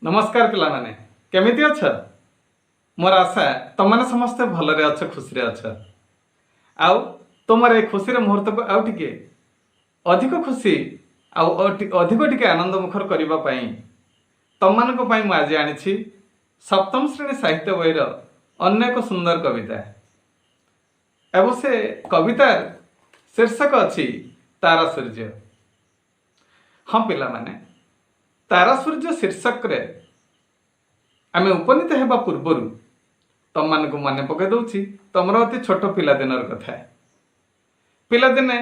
ନମସ୍କାର ପିଲାମାନେ, କେମିତି ଅଛ? ମୋର ଆଶା ତମମାନେ ସମସ୍ତେ ଭଲରେ ଅଛ, ଖୁସିରେ ଅଛ। ଆଉ ତୁମର ଏ ଖୁସିର ମୁହୂର୍ତ୍ତକୁ ଆଉ ଟିକେ ଅଧିକ ଖୁସି ଆଉ ଅଧିକ ଟିକେ ଆନନ୍ଦ ମୁଖର କରିବା ପାଇଁ ତମମାନଙ୍କ ପାଇଁ ମୁଁ ଆଜି ଆଣିଛି ସପ୍ତମ ଶ୍ରେଣୀ ସାହିତ୍ୟ ବହିର ଅନ୍ୟ ଏକ ସୁନ୍ଦର କବିତା ଏବଂ ସେ କବିତାର ଶୀର୍ଷକ ଅଛି ତାରା ସୂର୍ଯ୍ୟ। ହଁ ପିଲାମାନେ, ତାରା ସୂର୍ଯ୍ୟ ଶୀର୍ଷକରେ ଆମେ ଉପନୀତ ହେବା ପୂର୍ବରୁ ତମମାନଙ୍କୁ ମନେ ପକାଇ ଦେଉଛି ତମର ଅତି ଛୋଟ ପିଲାଦିନର କଥା। ପିଲାଦିନେ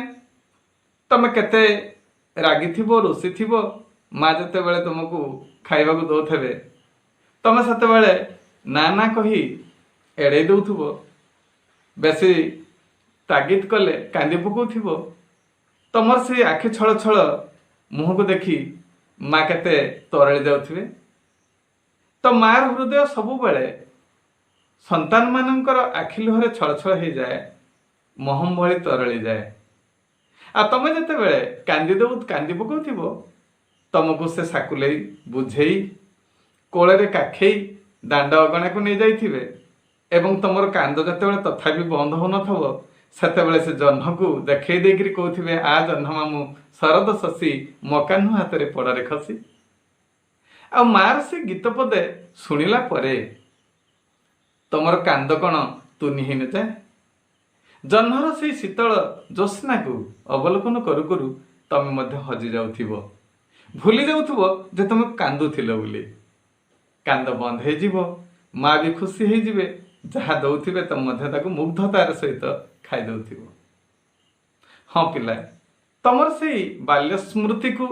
ତମେ କେତେ ରାଗିଥିବ, ରୁଷିଥିବ, ମା ଯେତେବେଳେ ତୁମକୁ ଖାଇବାକୁ ଦେଉଥିବେ ତମେ ସେତେବେଳେ ନା ନା କହି ଏଡ଼େଇ ଦେଉଥିବ, ବେଶୀ ତାଗିଦ କଲେ କାନ୍ଦି ପକାଉଥିବ। ତମର ସେଇ ଆଖି ଛଳ ଛଳ ମୁହଁକୁ ଦେଖି ମା କେତେ ତରଳି ଯାଉଥିବେ। ତ ମାର ହୃଦୟ ସବୁବେଳେ ସନ୍ତାନମାନଙ୍କର ଆଖି ଲୁହରେ ଛଳଛଳ ହେଇଯାଏ, ମହମ ଭଳି ତରଳି ଯାଏ। ଆଉ ତମେ ଯେତେବେଳେ କାନ୍ଦି ପକାଉଥିବ, ତମକୁ ସେ ସାକୁଲେଇ ବୁଝେଇ କୋଳରେ କାଖେଇ ଦାଣ୍ଡ ଅଗଣାକୁ ନେଇଯାଇଥିବେ ଏବଂ ତମର କାନ୍ଦ ଯେତେବେଳେ ତଥାପି ବନ୍ଦ ହେଉନଥିବ ସେତେବେଳେ ସେ ଜହ୍ନକୁ ଦେଖେଇ ଦେଇକିରି କହୁଥିବେ, ଆ ଜହ୍ନ ମାମୁଁ ଶରଦ ଶଶୀ ମକାହ୍ନୁ ହାତରେ ପଡ଼ରେ ଖସି। ଆଉ ମାର ସେ ଗୀତ ପଦେ ଶୁଣିଲା ପରେ ତମର କାନ୍ଦ କ'ଣ ତୁନି ହେଇ ନଯାଏ? ଜହ୍ନର ସେଇ ଶୀତଳ ଜ୍ୟୋତ୍ସ୍ନାକୁ ଅବଲୋକନ କରୁ କରୁ ତମେ ମଧ୍ୟ ହଜି ଯାଉଥିବ, ଭୁଲି ଯାଉଥିବ ଯେ ତମେ କାନ୍ଦୁଥିଲ ବୋଲି। କାନ୍ଦ ବନ୍ଦ ହେଇଯିବ, ମା ବି ଖୁସି ହେଇଯିବେ, ଯାହା ଦଉଥିବେ ତମେ ମଧ୍ୟ ତାକୁ ମୁଗ୍ଧତାର ସହିତ ଖାଇଦଉଥିବ। ହଁ ପିଲା, ତମର ସେଇ ବାଲ୍ୟ ସ୍ମୃତିକୁ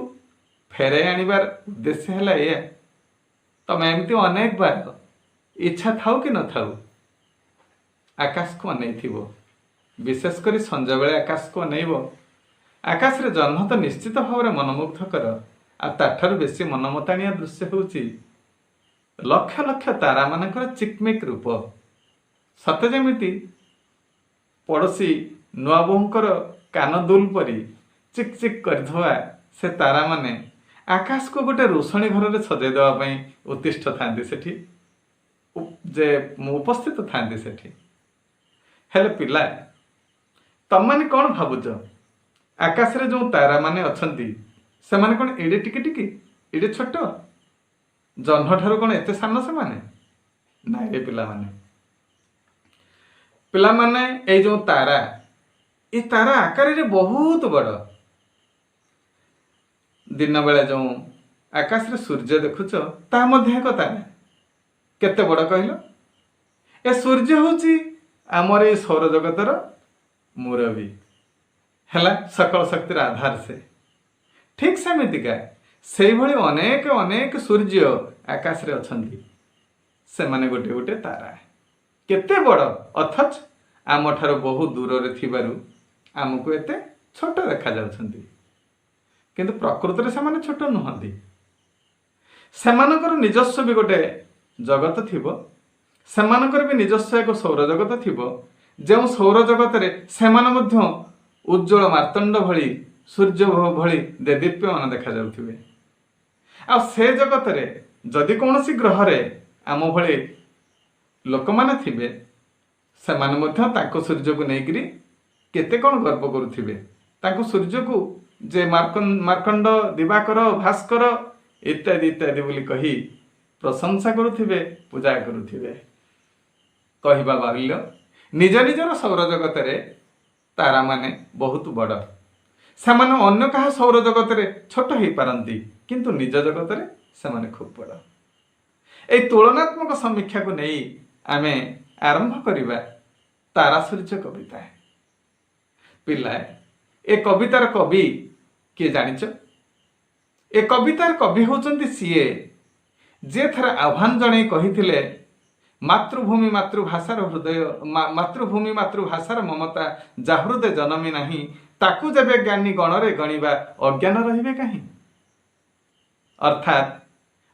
ଫେରାଇ ଆଣିବାର ଉଦ୍ଦେଶ୍ୟ ହେଲା ଏଇଆ। ତମେ ଏମିତି ଅନେକ ବାର ଇଚ୍ଛା ଥାଉ କି ନଥାଉ ଆକାଶକୁ ଅନେଇଥିବ, ବିଶେଷ କରି ସଞ୍ଜବେଳେ ଆକାଶକୁ ଅନେଇବ। ଆକାଶରେ ଜହ୍ନ ତ ନିଶ୍ଚିତ ଭାବରେ ମନମୁଗ୍ଧ କର, ଆଉ ତାଠାରୁ ବେଶୀ ମନମତାଣିଆ ଦୃଶ୍ୟ ହେଉଛି ଲକ୍ଷ ଲକ୍ଷ ତାରାମାନଙ୍କର ଚିକମିକ ରୂପ। ସତେ ଯେମିତି ପଡ଼ୋଶୀ ନୂଆ ବୋହୂଙ୍କର କାନ ଦୁଲ ପରି ଚିକ୍ ଚିକ୍ କରିଥିବା ସେ ତାରାମାନେ ଆକାଶକୁ ଗୋଟେ ରୋଷଣୀ ଘରରେ ସଜେଇ ଦେବା ପାଇଁ ଉତ୍ତିଷ୍ଠ ଥାନ୍ତି, ସେଠି ଯେ ଉପସ୍ଥିତ ଥାନ୍ତି ସେଠି। ହେଲେ ପିଲା, ତମମାନେ କ'ଣ ଭାବୁଛ? ଆକାଶରେ ଯେଉଁ ତାରାମାନେ ଅଛନ୍ତି ସେମାନେ କ'ଣ ଏଡ଼େ ଟିକି ଟିକି, ଏଡ଼େ ଛୋଟ? ଜହ୍ନଠାରୁ କ'ଣ ଏତେ ସାନ ସେମାନେ? ନାଇଁ ରେ ପିଲାମାନେ, ପିଲାମାନେ ଏଇ ଯେଉଁ ତାରା, ଏ ତାରା ଆକାରରେ ବହୁତ ବଡ଼। ଦିନବେଳେ ଯେଉଁ ଆକାଶରେ ସୂର୍ଯ୍ୟ ଦେଖୁଛ ତାହା ମଧ୍ୟ ଏକ ତାରା। କେତେ ବଡ଼ କହିଲ? ଏ ସୂର୍ଯ୍ୟ ହେଉଛି ଆମର ଏଇ ସୌରଜଗତର ମୁରବୀ, ହେଲା ସକଳ ଶକ୍ତିର ଆଧାର ସେ। ଠିକ୍ ସେମିତିକା ସେଇଭଳି ଅନେକ ଅନେକ ସୂର୍ଯ୍ୟ ଆକାଶରେ ଅଛନ୍ତି, ସେମାନେ ଗୋଟେ ଗୋଟେ ତାରା। କେତେ ବଡ଼, ଅଥଚ ଆମଠାରୁ ବହୁ ଦୂରରେ ଥିବାରୁ ଆମକୁ ଏତେ ଛୋଟ ଦେଖାଯାଉଛନ୍ତି। କିନ୍ତୁ ପ୍ରକୃତରେ ସେମାନେ ଛୋଟ ନୁହନ୍ତି। ସେମାନଙ୍କର ନିଜସ୍ୱ ବି ଗୋଟେ ଜଗତ ଥିବ, ସେମାନଙ୍କର ବି ନିଜସ୍ୱ ଏକ ସୌରଜଗତ ଥିବ, ଯେଉଁ ସୌରଜଗତରେ ସେମାନେ ମଧ୍ୟ ଉଜ୍ଜଳ ମାର୍ତ୍ତଣ୍ଡ ଭଳି, ସୂର୍ଯ୍ୟ ଭଳି ଦେଦୀପ୍ୟମାନ ଦେଖାଯାଉଥିବେ। ଆଉ ସେ ଜଗତରେ ଯଦି କୌଣସି ଗ୍ରହରେ ଆମ ଭଳି ଲୋକମାନେ ଥିବେ, ସେମାନେ ମଧ୍ୟ ତାଙ୍କ ସୂର୍ଯ୍ୟକୁ ନେଇକରି କେତେ କ'ଣ ଗର୍ବ କରୁଥିବେ। ତାଙ୍କ ସୂର୍ଯ୍ୟକୁ ଯେ ମାର୍କଣ୍ଡ, ଦିବାକର, ଭାସ୍କର ଇତ୍ୟାଦି ଇତ୍ୟାଦି ବୋଲି କହି ପ୍ରଶଂସା କରୁଥିବେ, ପୂଜା କରୁଥିବେ। କହିବା ବାହୁଲ୍ୟ, ନିଜ ନିଜର ସୌରଜଗତରେ ତାରାମାନେ ବହୁତ ବଡ଼। ସେମାନେ ଅନ୍ୟ କାହା ସୌରଜଗତରେ ଛୋଟ ହେଇପାରନ୍ତି, କିନ୍ତୁ ନିଜ ଜଗତରେ ସେମାନେ ଖୁବ୍ ବଡ଼। ଏଇ ତୁଳନାତ୍ମକ ସମୀକ୍ଷାକୁ ନେଇ ଆମେ ଆରମ୍ଭ କରିବା ତାରା ସୂର୍ଯ୍ୟ କବିତା। ପିଲା, ଏ କବିତାର କବି କିଏ ଜାଣିଛ? ଏ କବିତାର କବି ହେଉଛନ୍ତି ସିଏ ଯିଏ ଥରେ ଆହ୍ୱାନ ଜଣାଇ କହିଥିଲେ, ମାତୃଭୂମି ମାତୃଭାଷାର ହୃଦୟ, ମାତୃଭୂମି ମାତୃଭାଷାର ମମତା ଯା ହୃଦୟ ଜନମି ନାହିଁ, ତାକୁ ଯେବେ ଜ୍ଞାନୀ ଗଣରେ ଗଣିବା ଅଜ୍ଞାନ ରହିବେ କାହିଁ। ଅର୍ଥାତ୍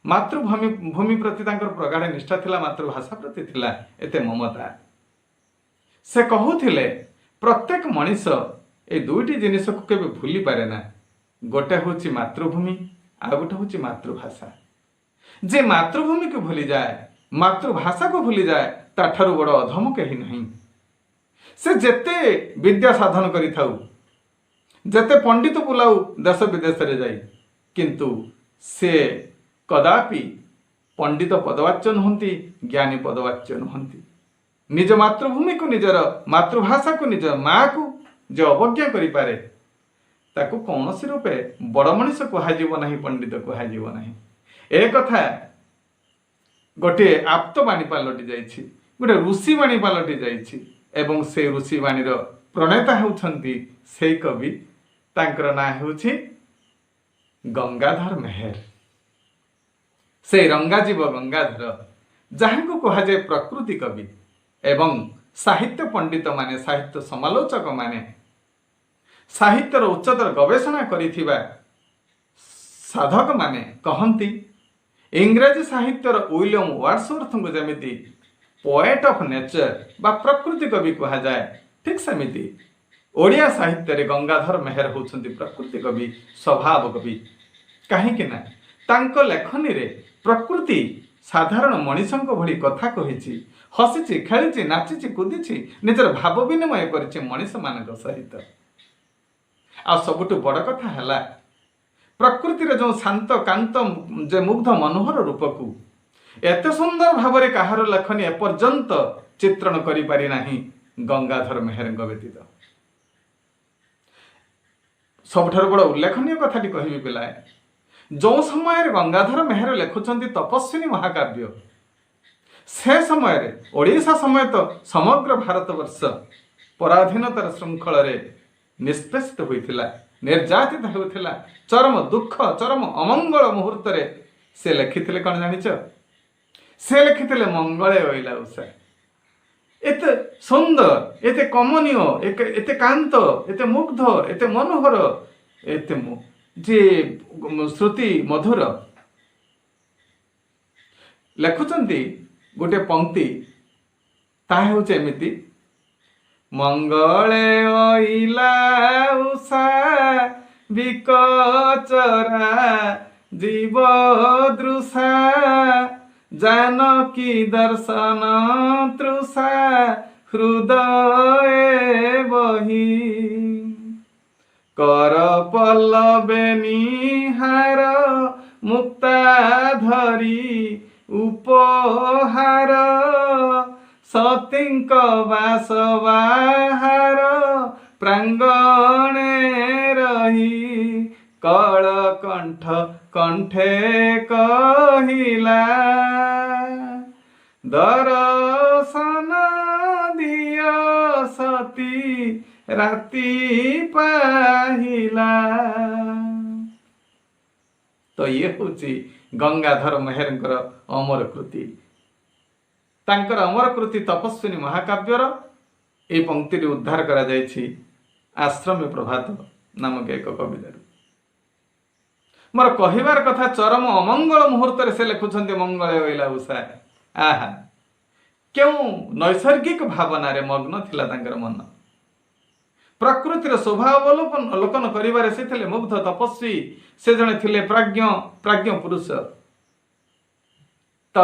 ମାତୃଭୂମି ଭୂମି ପ୍ରତି ତାଙ୍କର ପ୍ରଗାଢ଼ ନିଷ୍ଠା ଥିଲା, ମାତୃଭାଷା ପ୍ରତି ଥିଲା ଏତେ ମମତା। ସେ କହୁଥିଲେ ପ୍ରତ୍ୟେକ ମଣିଷ ଏଇ ଦୁଇଟି ଜିନିଷକୁ କେବେ ଭୁଲି ପାରେ ନା, ଗୋଟେ ହେଉଛି ମାତୃଭୂମି, ଆଉ ଗୋଟେ ହେଉଛି ମାତୃଭାଷା। ଯେ ମାତୃଭୂମିକୁ ଭୁଲିଯାଏ, ମାତୃଭାଷାକୁ ଭୁଲିଯାଏ, ତାଠାରୁ ବଡ଼ ଅଧମ କେହି ନାହିଁ। ସେ ଯେତେ ବିଦ୍ୟା ସାଧନ କରିଥାଉ, ଯେତେ ପଣ୍ଡିତ ବୁଲାଉ ଦେଶ ବିଦେଶରେ ଯାଇ, କିନ୍ତୁ ସେ କଦାପି ପଣ୍ଡିତ ପଦବାଚ୍ୟ ନୁହନ୍ତି, ଜ୍ଞାନୀ ପଦବାଚ୍ୟ ନୁହନ୍ତି। ନିଜ ମାତୃଭୂମିକୁ, ନିଜର ମାତୃଭାଷାକୁ, ନିଜ ମାଆକୁ ଯେ ଅବଜ୍ଞା କରିପାରେ, ତାକୁ କୌଣସି ରୂପେ ବଡ଼ ମଣିଷ କୁହାଯିବ ନାହିଁ, ପଣ୍ଡିତ କୁହାଯିବ ନାହିଁ। ଏ କଥା ଗୋଟିଏ ଆପ୍ତବାଣୀ ପାଲଟି ଯାଇଛି, ଗୋଟେ ଋଷିବାଣୀ ପାଲଟି ଯାଇଛି ଏବଂ ସେ ଋଷିବାଣୀର ପ୍ରଣେତା ହେଉଛନ୍ତି ସେଇ କବି। ତାଙ୍କର ନାଁ ହେଉଛି ଗଙ୍ଗାଧର ମେହେର। ସେ ରଙ୍ଗାଜୀବ ଗଙ୍ଗାଧର, ଯାହାଙ୍କୁ କୁହାଯାଏ ପ୍ରକୃତି କବି ଏବଂ ସାହିତ୍ୟ ପଣ୍ଡିତମାନେ, ସାହିତ୍ୟ ସମାଲୋଚକମାନେ, ସାହିତ୍ୟର ଉଚ୍ଚତର ଗବେଷଣା କରିଥିବା ସାଧକମାନେ କହନ୍ତି, ଇଂରାଜୀ ସାହିତ୍ୟର ୱିଲିୟମ ୱାର୍ଡସୱର୍ଥଙ୍କୁ ଯେମିତି ପୋଏଟ୍ ଅଫ୍ ନେଚର ବା ପ୍ରକୃତି କବି କୁହାଯାଏ, ଠିକ୍ ସେମିତି ଓଡ଼ିଆ ସାହିତ୍ୟରେ ଗଙ୍ଗାଧର ମେହେର ହେଉଛନ୍ତି ପ୍ରକୃତି କବି, ସ୍ୱଭାବ କବି। କାହିଁକି ନା ତାଙ୍କ ଲେଖନୀରେ ପ୍ରକୃତି ସାଧାରଣ ମଣିଷଙ୍କ ଭଳି କଥା କହିଛି, ହସିଛି, ଖେଳିଛି, ନାଚିଛି, କୁଦିଛି, ନିଜର ଭାବ ବିନିମୟ କରିଛି ମଣିଷମାନଙ୍କ ସହିତ। ଆଉ ସବୁଠୁ ବଡ଼ କଥା ହେଲା, ପ୍ରକୃତିର ଯେଉଁ ଶାନ୍ତ କାନ୍ତ ଯେ ମୁଗ୍ଧ ମନୋହର ରୂପକୁ ଏତେ ସୁନ୍ଦର ଭାବରେ କାହାର ଲେଖନୀ ଏପର୍ଯ୍ୟନ୍ତ ଚିତ୍ରଣ କରିପାରି ନାହିଁ ଗଙ୍ଗାଧର ମେହେରଙ୍କ ବ୍ୟତୀତ। ସବୁଠାରୁ ବଡ଼ ଉଲ୍ଲେଖନୀୟ କଥାଟି କହିବି ପିଲାଏ, ଯେଉଁ ସମୟରେ ଗଙ୍ଗାଧର ମେହେର ଲେଖୁଛନ୍ତି ତପସ୍ୱିନୀ ମହାକାବ୍ୟ, ସେ ସମୟରେ ଓଡ଼ିଶା ସମେତ ସମଗ୍ର ଭାରତବର୍ଷ ପରାଧୀନତାର ଶୃଙ୍ଖଳରେ ନିଷ୍ପେଷିତ ହୋଇଥିଲା, ନିର୍ଯାତିତ ହେଉଥିଲା। ଚରମ ଦୁଃଖ, ଚରମ ଅମଙ୍ଗଳ ମୁହୂର୍ତ୍ତରେ ସେ ଲେଖିଥିଲେ କ'ଣ ଜାଣିଛ? ସେ ଲେଖିଥିଲେ ମଙ୍ଗଳେ ଅଇଲା ଉଷା। ଏତେ ସୁନ୍ଦର, ଏତେ କମନୀୟ, ଏତେ କାନ୍ତ, ଏତେ ମୁଗ୍ଧ, ଏତେ ମନୋହର, ଏତେ ଯେ ଶ୍ରୁତି ମଧୁର ଲେଖୁଛନ୍ତି ଗୋଟେ ପଙ୍କ୍ତି, ତାହା ହେଉଛି ଏମିତି: ମଙ୍ଗଳେ ଅଇଲା ଉଷା ବିକଚରା ଜୀବ ଦୃଶା, ଜାନକୀ ଦର୍ଶନ ତୃଷା ହୃଦୟ ବହି, କର ପଲ୍ଲବେ ନିହାର ମୁକ୍ତା ଧରି ଉପହାର, ସତୀଙ୍କ ବାସ ବାହାର ପ୍ରାଙ୍ଗଣେ ରହି, କଳକଣ୍ଠ କଣ୍ଠେ କହିଲା ଦରଶନ ଦିଅ ସତୀ ରାତି ପାହିଲା। ତ ଇଏ ହେଉଛି ଗଙ୍ଗାଧର ମେହେରଙ୍କର ଅମର କୃତି। ତାଙ୍କର ଅମର କୃତି ତପସ୍ୱିନୀ ମହାକାବ୍ୟର ଏହି ପଙ୍କ୍ତିଟି ଉଦ୍ଧାର କରାଯାଇଛି ଆଶ୍ରମେ ପ୍ରଭାତ ନାମକ ଏକ କବିତାରୁ। ମୋର କହିବାର କଥା, ଚରମ ଅମଙ୍ଗଳ ମୁହୂର୍ତ୍ତରେ ସେ ଲେଖୁଛନ୍ତି ମଙ୍ଗଳେ ଅଇଲା ଉଷା। ଆହା, କେଉଁ ନୈସର୍ଗିକ ଭାବନାରେ ମଗ୍ନ ଥିଲା ତାଙ୍କର ମନ। ପ୍ରକୃତିର ଶୋଭା ଅବଲୋକନ କରିବାରେ ସେ ଥିଲେ ମୁଗ୍ଧ ତପସ୍ୱୀ। ସେ ଜଣେ ଥିଲେ ପ୍ରାଜ୍ଞ ପୁରୁଷ। ତ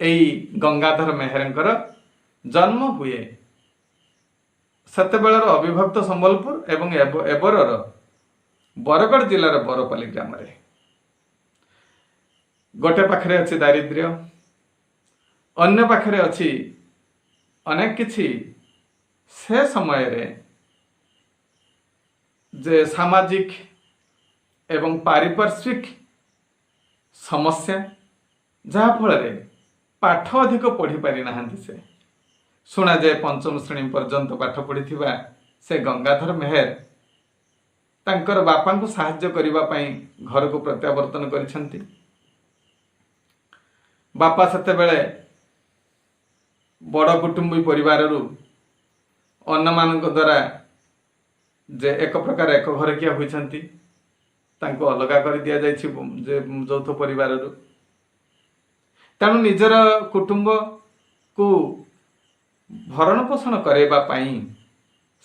ଏଇ ଗଙ୍ଗାଧର ମେହେରଙ୍କର ଜନ୍ମ ହୁଏ ସେତେବେଳର ଅବିଭକ୍ତ ସମ୍ବଲପୁର ଏବଂ ଏବରର ବରଗଡ଼ ଜିଲ୍ଲାର ବରପାଲି ଗ୍ରାମରେ। ଗୋଟେ ପାଖରେ ଅଛି ଦାରିଦ୍ର୍ୟ, ଅନ୍ୟ ପାଖରେ ଅଛି ଅନେକ କିଛି। ସେ ସମୟରେ ଯେ ସାମାଜିକ ଏବଂ ପାରିପାର୍ଶ୍ୱିକ ସମସ୍ୟା, ଯାହାଫଳରେ ପାଠ ଅଧିକ ପଢ଼ିପାରି ନାହାନ୍ତି ସେ। ଶୁଣାଯାଏ ପଞ୍ଚମ ଶ୍ରେଣୀ ପର୍ଯ୍ୟନ୍ତ ପାଠ ପଢ଼ିଥିବା ସେ ଗଙ୍ଗାଧର ମେହେର ତାଙ୍କର ବାପାଙ୍କୁ ସାହାଯ୍ୟ କରିବା ପାଇଁ ଘରକୁ ପ୍ରତ୍ୟାବର୍ତ୍ତନ କରିଛନ୍ତି। ବାପା ସେତେବେଳେ ବଡ଼ କୁଟୁମ୍ବୀ ପରିବାରରୁ ଅନ୍ୟମାନଙ୍କ ଦ୍ୱାରା ଯେ ଏକ ପ୍ରକାର ଏକ ଘରକିଆ ହୋଇଛନ୍ତି, ତାଙ୍କୁ ଅଲଗା କରି ଦିଆଯାଇଛି ଯେ ଯୌଥ ପରିବାରରୁ। ତେଣୁ ନିଜର କୁଟୁମ୍ବକୁ ଭରଣ ପୋଷଣ କରାଇବା ପାଇଁ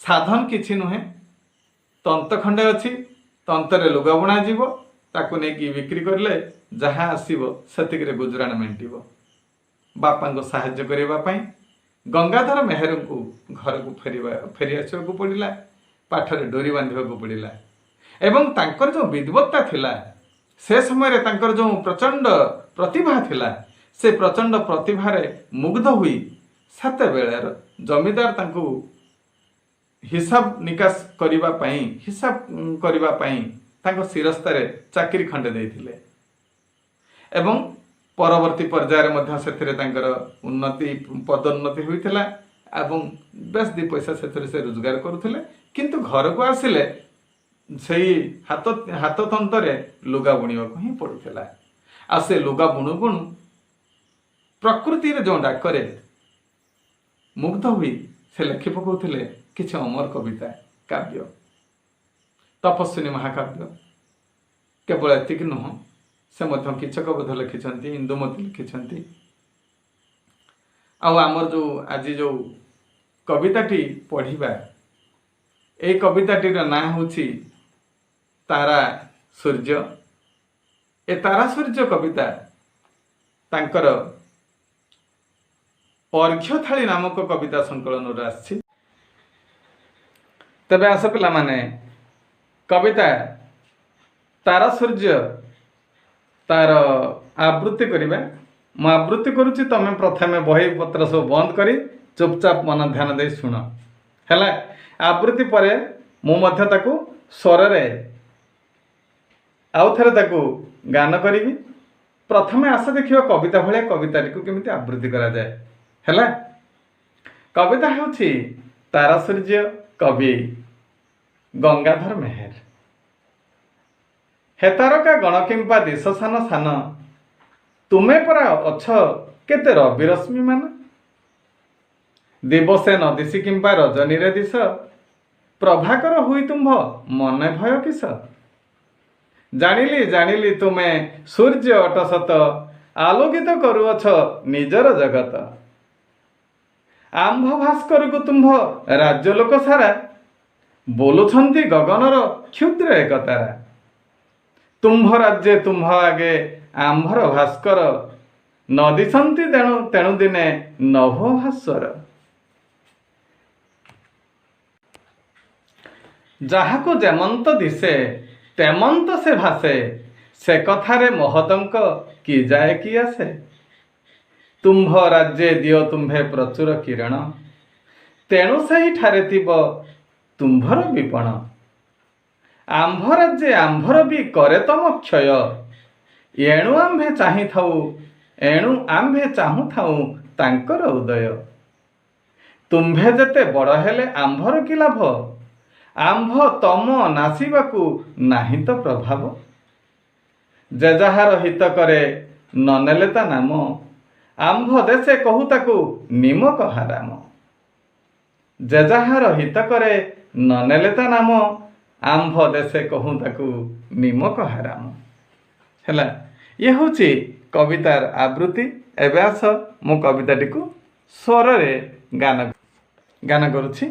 ସାଧନ କିଛି ନୁହେଁ, ତନ୍ତ ଖଣ୍ଡେ ଅଛି, ତନ୍ତରେ ଲୁଗା ବୁଣାଯିବ ତାକୁ ନେଇକି ବିକ୍ରି କରିଲେ ଯାହା ଆସିବ ସେତିକିରେ ଗୁଜୁରାଣ ମେଣ୍ଟିବ। ବାପାଙ୍କୁ ସାହାଯ୍ୟ କରିବା ପାଇଁ ଗଙ୍ଗାଧର ମେହେରଙ୍କୁ ଘରକୁ ଫେରି ଆସିବାକୁ ପଡ଼ିଲା, ପାଠରେ ଡୋରି ବାନ୍ଧିବାକୁ ପଡ଼ିଲା। ଏବଂ ତାଙ୍କର ଯେଉଁ ବିଦ୍ବତ୍ତା ଥିଲା ସେ ସମୟରେ, ତାଙ୍କର ଯେଉଁ ପ୍ରଚଣ୍ଡ ପ୍ରତିଭା ଥିଲା, ସେ ପ୍ରଚଣ୍ଡ ପ୍ରତିଭାରେ ମୁଗ୍ଧ ହୋଇ ସେତେବେଳର ଜମିଦାର ତାଙ୍କୁ ହିସାବ ନିକାଶ କରିବା ପାଇଁ, ହିସାବ କରିବା ପାଇଁ ତାଙ୍କ ଶିରସ୍ତାରେ ଚାକିରି ଖଣ୍ଡେ ଦେଇଥିଲେ। ଏବଂ ପରବର୍ତ୍ତୀ ପର୍ଯ୍ୟାୟରେ ମଧ୍ୟ ସେଥିରେ ତାଙ୍କର ଉନ୍ନତି, ପଦୋନ୍ନତି ହୋଇଥିଲା ଏବଂ ବେଶ ଦୁଇ ପଇସା ସେଥିରେ ସେ ରୋଜଗାର କରୁଥିଲେ। କିନ୍ତୁ ଘରକୁ ଆସିଲେ ସେଇ ହାତତନ୍ତରେ ଲୁଗା ବୁଣିବାକୁ ହିଁ ପଡ଼ୁଥିଲା। ଆଉ ସେ ଲୁଗା ବୁଣୁ ବୁଣୁ ପ୍ରକୃତିର ଯେଉଁ ଡାକରେ ମୁଗ୍ଧ ହୋଇ ସେ ଲେଖି ପକାଉଥିଲେ କିଛି ଅମର କବିତା, କାବ୍ୟ, ତପସ୍ୱିନୀ ମହାକାବ୍ୟ। କେବଳ ଏତିକି ନୁହଁ, ସେ ମଧ୍ୟ କୀଚକବଧ ଲେଖିଛନ୍ତି, ଇନ୍ଦୁମତୀ ଲେଖିଛନ୍ତି। ଆଉ ଆମର ଯେଉଁ ଆଜି ଯେଉଁ କବିତାଟି ପଢ଼ିବା, ଏଇ କବିତାଟିର ନାଁ ହେଉଛି ତାରା ସୂର୍ଯ୍ୟ। ଏ ତାରା ସୂର୍ଯ୍ୟ କବିତା ତାଙ୍କର ଅର୍ଘ୍ୟ ଥାଳି ନାମକ କବିତା ସଂକଳନରୁ ଆସିଛି। ତେବେ ଆସ ପିଲାମାନେ, କବିତା ତାରା ସୂର୍ଯ୍ୟ ତାର ଆବୃତ୍ତି କରିବା। ମୁଁ ଆବୃତ୍ତି କରୁଛି, ତମେ ପ୍ରଥମେ ବହି ପତ୍ର ସବୁ ବନ୍ଦ କରି ଚୁପଚାପ ମନ ଧ୍ୟାନ ଦେଇ ଶୁଣ। ହେଲା? ଆବୃତ୍ତି ପରେ ମୁଁ ମଧ୍ୟ ତାକୁ ସ୍ୱରରେ ଆଉ ଥରେ ତାକୁ ଗାନ କରିବି। ପ୍ରଥମେ ଆସ ଦେଖିବା କବିତା ଭଳିଆ କବିତାଟିକୁ କେମିତି ଆବୃତ୍ତି କରାଯାଏ। ହେଲା? କବିତା ହେଉଛି ତାରା ସୂର୍ଯ୍ୟ, କବି ଗଙ୍ଗାଧର ମେହେର। ହେ ତାରକା ଗଣ କିମ୍ବା ଦିଶ ସାନ ସାନ, ତୁମେ ପରା ଅଛ କେତେ ରବି ରଶ୍ମି ମାନ। ଦିବସେ ନ ଦିଶି କିମ୍ବା ରଜନୀରେ ଦିଶ, ପ୍ରଭାକର ହୋଇ ତୁମ୍ଭ ମନେ ଭୟ କିସ? ଜାଣିଲି ଜାଣିଲି ତୁମେ ସୂର୍ଯ୍ୟ ଅଟ ସତ, ଆଲୋକିତ କରୁଅଛ ନିଜର ଜଗତ। ଆମ୍ଭ ଭାସ୍କରକୁ ତୁମ୍ଭ ରାଜ୍ୟ ଲୋକ ସାରା ବୋଲୁଛନ୍ତି ଗଗନର କ୍ଷୁଦ୍ର ଏକ ତାରା। ତୁମ୍ଭ ରାଜ୍ୟେ ତୁମ୍ଭ ଆଗେ ଆମ୍ଭର ଭାସ୍କର ନ ଦିଶନ୍ତି, ତେଣୁ ତେଣୁ ଦିନେ ନଭ ଭାସ୍ୱର। ଯାହାକୁ ଯେମନ୍ତ ଦିଶେ ତେମନ୍ତ ସେ ଭାସେ, ସେ କଥାରେ ମହତଙ୍କ କି ଯାଏ କି ଆସେ? ତୁମ୍ଭ ରାଜ୍ୟେ ଦିଅ ତୁମ୍ଭେ ପ୍ରଚୁର କିରଣ, ତେଣୁ ସେହିଠାରେ ଥିବ ତୁମ୍ଭର ବିପଣ। ଆମ୍ଭ ରାଜ୍ୟେ ଆମ୍ଭର ବି କରେ ତମ କ୍ଷୟ, ଏଣୁ ଆମ୍ଭେ ଚାହିଁଥାଉ, ଏଣୁ ଆମ୍ଭେ ଚାହୁଁଥାଉ ତାଙ୍କର ଉଦୟ। ତୁମ୍ଭେ ଯେତେ ବଡ଼ ହେଲେ ଆମ୍ଭର କି ଲାଭ? ଆମ୍ଭ ତମ ନାଶିବାକୁ ନାହିଁ ତ ପ୍ରଭାବ। ଯେ ଯାହାର ହିତ କରେ ନ ନେଲେ ତା ନାମ, ଆମ୍ଭ ଦେଶେ କହୁ ତାକୁ ନିମକ ହାରାମ। ଯେ ଯାହାର ହିତ କରେ ନ ନେଲେ ତା ନାମ, ଆମ୍ଭ ଦେଶେ କହୁ ତାକୁ ନିମକ ହାରାମ। ହେଲା? ଇଏ ହେଉଛି କବିତାର ଆବୃତ୍ତି। ଏବେ ଆସ, ମୁଁ କବିତାଟିକୁ ସ୍ୱରରେ ଗାନ କରୁଛି।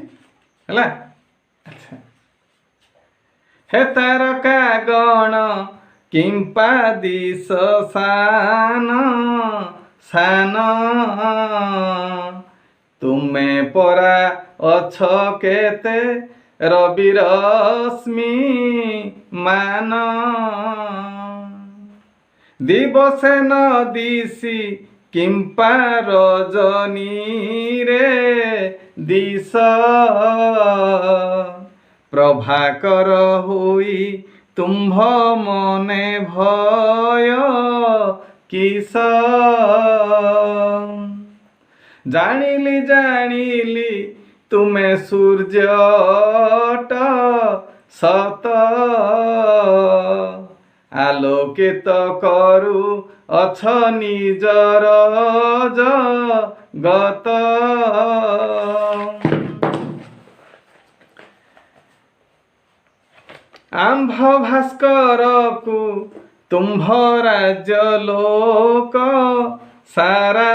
ହେଲା? ଆଚ୍ଛା। ହେ ତାରକା ଗଣ କିମ୍ପା ଦିଶ ସାନ ସାନ, ତୁମେ ପରା ଅଛ କେତେ ରବି ରଶ୍ମି ମାନ। ଦିବସେ ନ ଦିଶି କିମ୍ପା ରଜନୀରେ ଦିଶ, ପ୍ରଭାକର ହୋଇ ତୁମ୍ଭ ମନେ ଭୟ କିସ? ଜାଣିଲି ଜାଣିଲି ତୁମେ ସୂର୍ଯ୍ୟ ଅଟ ସତ, ଆଲୋକିତ କରୁ ଅଛ ନିଜର ଜଗତ। ଆମ୍ଭ ଭାସ୍କରକୁ ତୁମ୍ଭ ରାଜ୍ୟ ଲୋକ ସାରା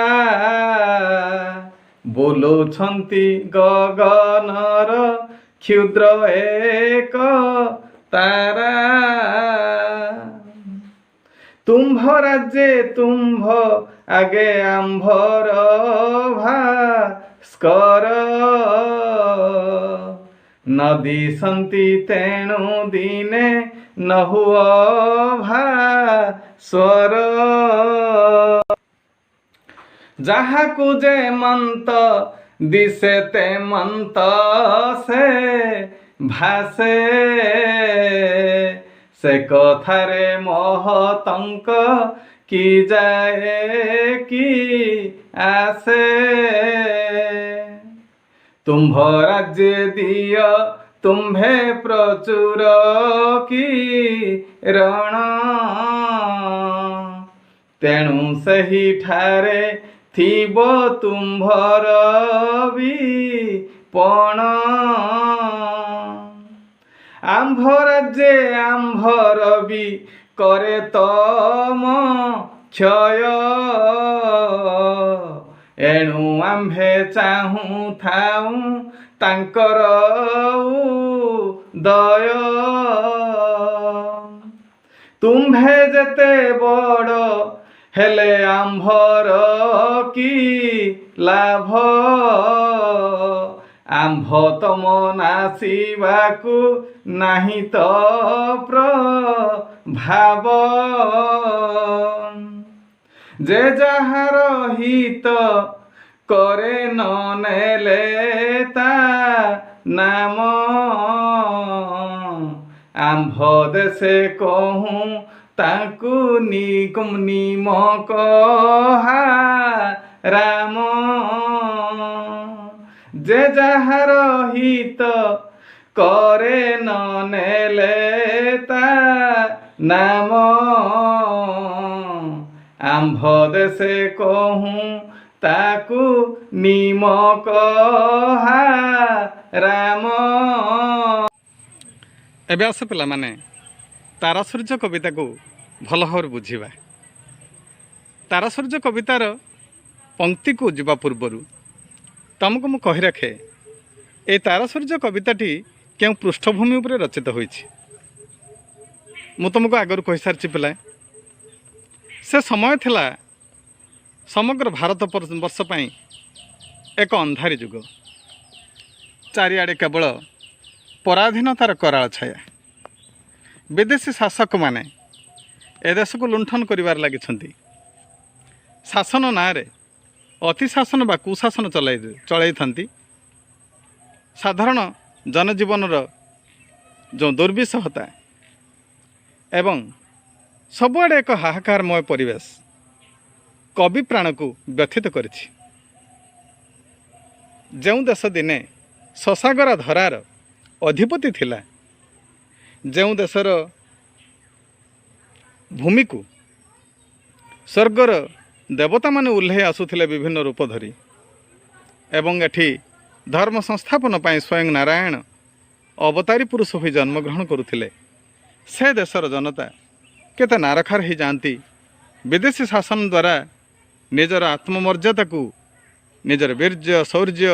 ବୋଲୁଛନ୍ତି ଗଗନର କ୍ଷୁଦ୍ର ଏକ ତାରା। ତୁମ୍ଭ ରାଜ୍ୟେ ତୁମ୍ଭ ଆଗେ ଆମ୍ଭର ଭାସ୍କର ନ ଦିଶନ୍ତି, ତେଣୁ ଦିନେ ନ ହୁଅ ଭାସ୍ୱର। ଯାହାକୁ ଯେମନ୍ତ ଦିଶେ ତେମନ୍ତ ସେ ଭାସେ, ସେ କଥାରେ ମହତଙ୍କ କି ଯାଏ କି ଆସେ? ତୁମ୍ଭ ରାଜ୍ୟେ ଦିଅ ତୁମ୍ଭେ ପ୍ରଚୁର କିରଣ, ତେଣୁ ସେହିଠାରେ ଥିବ ତୁମ୍ଭର ବିପଣ। ଆମ୍ଭ ରାଜ୍ୟେ ଆମ୍ଭର ବି କରେ ତମ କ୍ଷୟ, ଏଣୁ ଆମ୍ଭେ ଚାହୁଁଥାଉଁ ତାଙ୍କର ଉଦୟ। ତୁମ୍ଭେ ଯେତେ ବଡ଼ ହେଲେ ଆମ୍ଭର କି ଲାଭ? ଆମ୍ଭ ତମ ନାଶିବାକୁ ନାହିଁ ତ ପ୍ରଭାବ। ଯେ ଯାହାର ହିତ କରେ ନ ନେଲେ ତା ନାମ, ଆମ୍ଭ ଦେଶେ କହୁଁ ତାଙ୍କୁ ନିମକ ରାମ। ଯେ ଯାହାର ହିତ କରେ ନ ନେଲେ ତା ନାମ, ଆମ୍ଭ ଦେଶେ କହୁଁ ତାକୁ ନିମକ ରାମ। ଏବେ ଆସ ପିଲାମାନେ, ତାରା ସୂର୍ଯ୍ୟ କବିତାକୁ ଭଲ ଭାବରେ ବୁଝିବା। ତାରା ସୂର୍ଯ୍ୟ କବିତାର ପଙ୍କ୍ତିକୁ ଯିବା ପୂର୍ବରୁ ତମକୁ ମୁଁ କହି ରଖେ, ଏଇ ତାରା ସୂର୍ଯ୍ୟ କବିତାଟି କେଉଁ ପୃଷ୍ଠଭୂମି ଉପରେ ରଚିତ ହୋଇଛି। ମୁଁ ତୁମକୁ ଆଗରୁ କହିସାରିଛି ପିଲା, ସେ ସମୟ ଥିଲା ସମଗ୍ର ଭାରତ ବର୍ଷ ପାଇଁ ଏକ ଅନ୍ଧାରୀ ଯୁଗ। ଚାରିଆଡ଼େ କେବଳ ପରାଧୀନତାର କରାଳ ଛାୟା। ବିଦେଶୀ ଶାସକମାନେ ଏ ଦେଶକୁ ଲୁଣ୍ଠନ କରିବାରେ ଲାଗିଛନ୍ତି। ଶାସନ ନାଁରେ ଅତିଶାସନ ବା କୁଶାସନ ଚଳାଇଥାନ୍ତି। ସାଧାରଣ ଜନଜୀବନର ଯେଉଁ ଦୁର୍ବିସହତା ଏବଂ ସବୁଆଡ଼େ ଏକ ହାହାକାରମୟ ପରିବେଶ କବି ପ୍ରାଣକୁ ବ୍ୟଥିତ କରିଛି। ଯେଉଁ ଦେଶ ଦିନେ ସସାଗରା ଧରାର ଅଧିପତି ଥିଲା, ଯେଉଁ ଦେଶର ଭୂମିକୁ ସ୍ୱର୍ଗର ଦେବତାମାନେ ଓହ୍ଲେଇ ଆସୁଥିଲେ ବିଭିନ୍ନ ରୂପ ଧରି ଏବଂ ଏଠି ଧର୍ମ ସଂସ୍ଥାପନ ପାଇଁ ସ୍ୱୟଂ ନାରାୟଣ ଅବତାରୀ ପୁରୁଷ ହୋଇ ଜନ୍ମଗ୍ରହଣ କରୁଥିଲେ, ସେ ଦେଶର ଜନତା କେତେ ନାରଖାର ହେଇଯାଆନ୍ତି। ବିଦେଶୀ ଶାସନ ଦ୍ୱାରା ନିଜର ଆତ୍ମମର୍ଯ୍ୟାଦାକୁ, ନିଜର ବୀର୍ଯ୍ୟ ଶୌର୍ଯ୍ୟ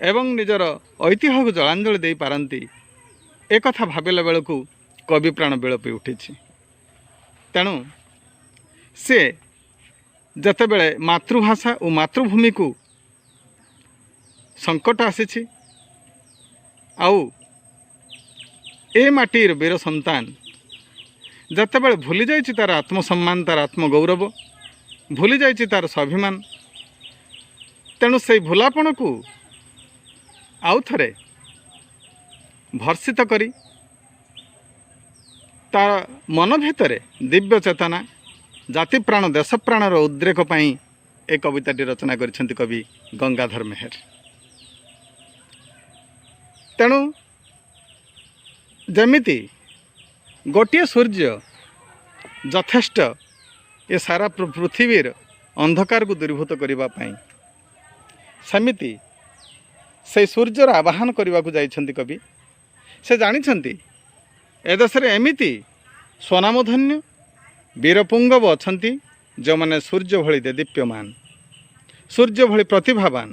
ଏବଂ ନିଜର ଐତିହ୍ୟକୁ ଜଳାଞ୍ଜଳି ଦେଇପାରନ୍ତି, ଏକଥା ଭାବିଲା ବେଳକୁ କବି ପ୍ରାଣ ବିଳପି ଉଠିଛି। ତେଣୁ ସେ ଯେତେବେଳେ ମାତୃଭାଷା ଓ ମାତୃଭୂମିକୁ ସଙ୍କଟ ଆସିଛି ଆଉ ଏ ମାଟିର ବୀର ସନ୍ତାନ ଯେତେବେଳେ ଭୁଲି ଯାଇଛି ତା'ର ଆତ୍ମସମ୍ମାନ, ତା'ର ଆତ୍ମଗୌରବ ଭୁଲି ଯାଇଛି, ତା'ର ସ୍ୱାଭିମାନ, ତେଣୁ ସେଇ ଭୁଲାପଣକୁ ଆଉ ଥରେ ଭର୍ଷିତ କରି ତାର ମନ ଭିତରେ ଦିବ୍ୟ ଚେତନା, ଜାତିପ୍ରାଣ, ଦେଶପ୍ରାଣର ଉଦ୍ରେକ ପାଇଁ ଏ କବିତାଟି ରଚନା କରିଛନ୍ତି କବି ଗଙ୍ଗାଧର ମେହେର। ତେଣୁ ଯେମିତି ଗୋଟିଏ ସୂର୍ଯ୍ୟ ଯଥେଷ୍ଟ ଏ ସାରା ପୃଥିବୀର ଅନ୍ଧକାରକୁ ଦୂରୀଭୂତ କରିବା ପାଇଁ, ସେମିତି ସେଇ ସୂର୍ଯ୍ୟର ଆବାହନ କରିବାକୁ ଯାଇଛନ୍ତି କବି। ସେ ଜାଣିଛନ୍ତି ଏ ଦେଶରେ ଏମିତି ସ୍ୱନାମଧନ୍ୟ ବୀରପୁଙ୍ଗବ ଅଛନ୍ତି, ଯେଉଁମାନେ ସୂର୍ଯ୍ୟ ଭଳି ଦେଦୀପ୍ୟମାନ, ସୂର୍ଯ୍ୟ ଭଳି ପ୍ରତିଭାବାନ,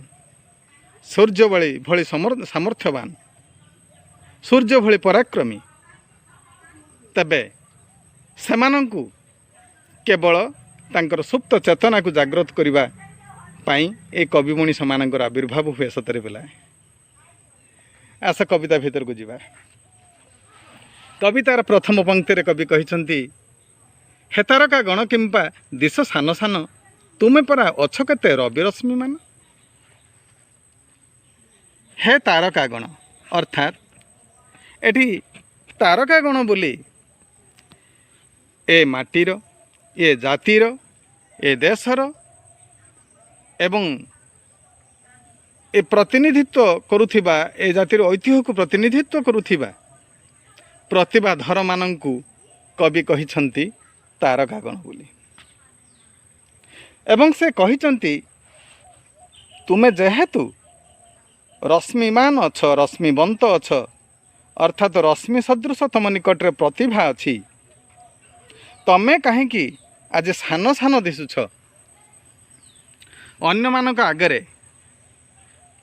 ସୂର୍ଯ୍ୟ ଭଳି ସାମର୍ଥ୍ୟବାନ, ସୂର୍ଯ୍ୟ ଭଳି ପରାକ୍ରମୀ। ତେବେ ସେମାନଙ୍କୁ କେବଳ ତାଙ୍କର ସୁପ୍ତ ଚେତନାକୁ ଜାଗ୍ରତ କରିବା ପାଇଁ ଏ କବି ମଣିଷମାନଙ୍କର ଆବିର୍ଭାବ ହୁଏ। ସତରେ ପିଲା, ଆସ କବିତା ଭିତରକୁ ଯିବା। କବିତାର ପ୍ରଥମ ପଙ୍କ୍ତିରେ କବି କହିଛନ୍ତି, ହେ ତାରକା ଗଣ କିମ୍ବା ଦିଶ ସାନ ସାନ, ତୁମେ ପରା ଅଛ କେତେ ରବି ରଶ୍ମିମାନ। ହେ ତାରକା ଗଣ, ଅର୍ଥାତ୍ ଏଠି ତାରକା ଗଣ ବୋଲି ଏ ମାଟିର, ଏ ଜାତିର, ଏ ଦେଶର ଏବଂ ଏ ପ୍ରତିନିଧିତ୍ୱ କରୁଥିବା, ଏ ଜାତିର ଐତିହ୍ୟକୁ ପ୍ରତିନିଧିତ୍ୱ କରୁଥିବା ପ୍ରତିଭାଧରମାନଙ୍କୁ କବି କହିଛନ୍ତି ତାରକାଗଣ ବୋଲି। ଏବଂ ସେ କହିଛନ୍ତି, ତୁମେ ଯେହେତୁ ରଶ୍ମିମାନ ଅଛ, ରଶ୍ମିବନ୍ତ ଅଛ, ଅର୍ଥାତ୍ ରଶ୍ମି ସଦୃଶ ତୁମ ନିକଟରେ ପ୍ରତିଭା ଅଛି, ତମେ କାହିଁକି ଆଜି ସାନ ସାନ ଦିଶୁଛ? ଅନ୍ୟମାନଙ୍କ ଆଗରେ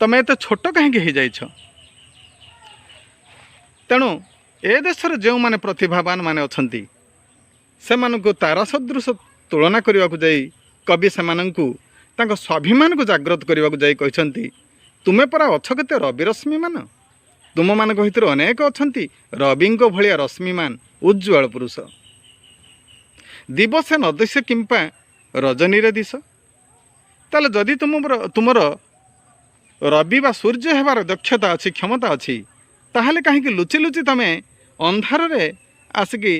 ତମେ ଏତେ ଛୋଟ କାହିଁକି ହେଇଯାଇଛ? ତେଣୁ ଏ ଦେଶରେ ଯେଉଁମାନେ ପ୍ରତିଭାବାନ ମାନେ ଅଛନ୍ତି, ସେମାନଙ୍କୁ ତାରା ସଦୃଶ ତୁଳନା କରିବାକୁ ଯାଇ କବି ସେମାନଙ୍କୁ ତାଙ୍କ ସ୍ୱାଭିମାନକୁ ଜାଗ୍ରତ କରିବାକୁ ଯାଇ କହିଛନ୍ତି, ତୁମେ ପରା ଅଛ କେତେ ରବି ରଶ୍ମିମାନ। ତୁମମାନଙ୍କ ଭିତରୁ ଅନେକ ଅଛନ୍ତି ରବିଙ୍କ ଭଳିଆ ରଶ୍ମିମାନ ଉଜ୍ଜ୍ୱଳ ପୁରୁଷ। ଦିବସେ ନ ଦିଶେ କିମ୍ବା ରଜନୀରେ ଦିଶ। ତାହେଲେ ଯଦି ତୁମର ରବି ବା ସୂର୍ଯ୍ୟ ହେବାର ଦକ୍ଷତା ଅଛି, କ୍ଷମତା ଅଛି, ତାହେଲେ କାହିଁକି ଲୁଚି ଲୁଚି ତମେ ଅନ୍ଧାରରେ ଆସିକି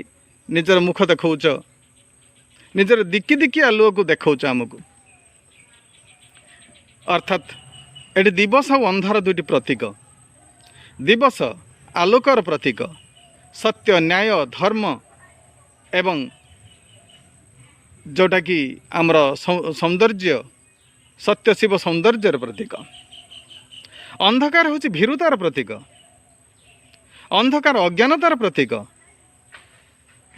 ନିଜର ମୁଖ ଦେଖାଉଛ, ନିଜର ଦିକି ଦିକି ଆଲୁଅକୁ ଦେଖାଉଛ ଆମକୁ? ଅର୍ଥାତ୍ ଏଠି ଦିବସ ଆଉ ଅନ୍ଧାର ଦୁଇଟି ପ୍ରତୀକ। ଦିବସ ଆଲୋକର ପ୍ରତୀକ, ସତ୍ୟ, ନ୍ୟାୟ, ଧର୍ମ ଏବଂ ଯେଉଁଟାକି ଆମର ସୌନ୍ଦର୍ଯ୍ୟ, ସତ୍ୟ ଶିବ ସୌନ୍ଦର୍ଯ୍ୟର ପ୍ରତୀକ। ଅନ୍ଧକାର ହେଉଛି ଭୀରୁତାର ପ୍ରତୀକ, ଅନ୍ଧକାର ଅଜ୍ଞାନତାର ପ୍ରତୀକ,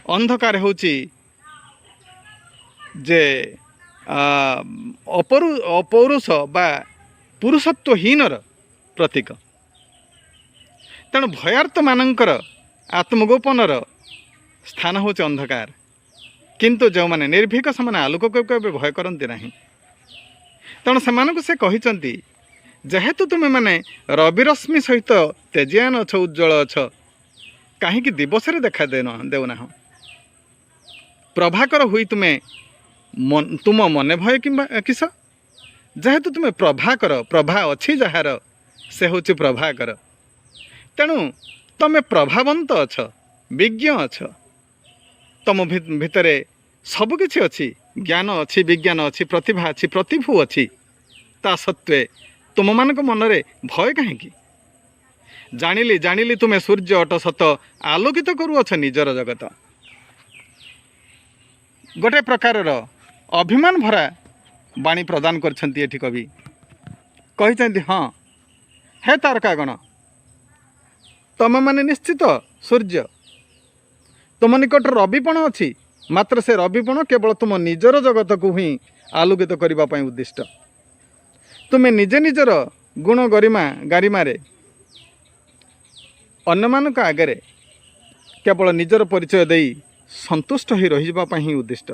ଅନ୍ଧକାର ହେଉଛି ଯେ ଅପୌରୁଷ ବା ପୁରୁଷତ୍ୱହୀନର ପ୍ରତୀକ। ତେଣୁ ଭୟାର୍ତ୍ତମାନଙ୍କର ଆତ୍ମଗୋପନର ସ୍ଥାନ ହେଉଛି ଅନ୍ଧକାର। କିନ୍ତୁ ଯେଉଁମାନେ ନିର୍ଭୀକ, ସେମାନେ ଆଲୋକକୁ କେବେ ଭୟ କରନ୍ତି ନାହିଁ। ତେଣୁ ସେମାନଙ୍କୁ ସେ କହିଛନ୍ତି, ଯେହେତୁ ତୁମେମାନେ ରବିରଶ୍ମି ସହିତ ତେଜିଆନ ଅଛ, ଉଜ୍ଜ୍ୱଳ ଅଛ, କାହିଁକି ଦିବସରେ ଦେଖା ଦେଉନାହଁ? ପ୍ରଭାକର ହୋଇ ତୁମେ ତୁମ ମନେ ଭୟ କିମ୍ବା କିସ? ଯେହେତୁ ତୁମେ ପ୍ରଭାକର, ପ୍ରଭା ଅଛି ଯାହାର, ସେ ହେଉଛି ପ୍ରଭାକର। ତେଣୁ ତମେ ପ୍ରଭାବନ୍ତ ଅଛ, ବିଜ୍ଞ ଅଛ, ତମ ଭିତରେ ସବୁକିଛି ଅଛି, ଜ୍ଞାନ ଅଛି, ବିଜ୍ଞାନ ଅଛି, ପ୍ରତିଭା ଅଛି, ପ୍ରତିଭୁ ଅଛି। ତା ସତ୍ତ୍ୱେ ତୁମମାନଙ୍କ ମନରେ ଭୟ କାହିଁକି? ଜାଣିଲି ଜାଣିଲି ତୁମେ ସୂର୍ଯ୍ୟ ଅଟ ସତ, ଆଲୋକିତ କରୁଅଛ ନିଜର ଜଗତ। ଗୋଟେ ପ୍ରକାରର ଅଭିମାନ ଭରା ବାଣୀ ପ୍ରଦାନ କରିଛନ୍ତି ଏଠି କବି। କହିଛନ୍ତି, ହଁ ହେ ତାରକାଗଣ, ତମେମାନେ ନିଶ୍ଚିତ ସୂର୍ଯ୍ୟ, ତୁମ ନିକଟରେ ରବିପଣ ଅଛି, ମାତ୍ର ସେ ରବିପଣ କେବଳ ତୁମ ନିଜର ଜଗତକୁ ହିଁ ଆଲୋକିତ କରିବା ପାଇଁ ଉଦ୍ଦିଷ୍ଟ। ତୁମେ ନିଜେ ନିଜର ଗୁଣ ଗରିମା ଗାରିମାରେ ଅନ୍ୟମାନଙ୍କ ଆଗରେ କେବଳ ନିଜର ପରିଚୟ ଦେଇ ସନ୍ତୁଷ୍ଟ ହୋଇ ରହିଯିବା ପାଇଁ ହିଁ ଉଦ୍ଦିଷ୍ଟ।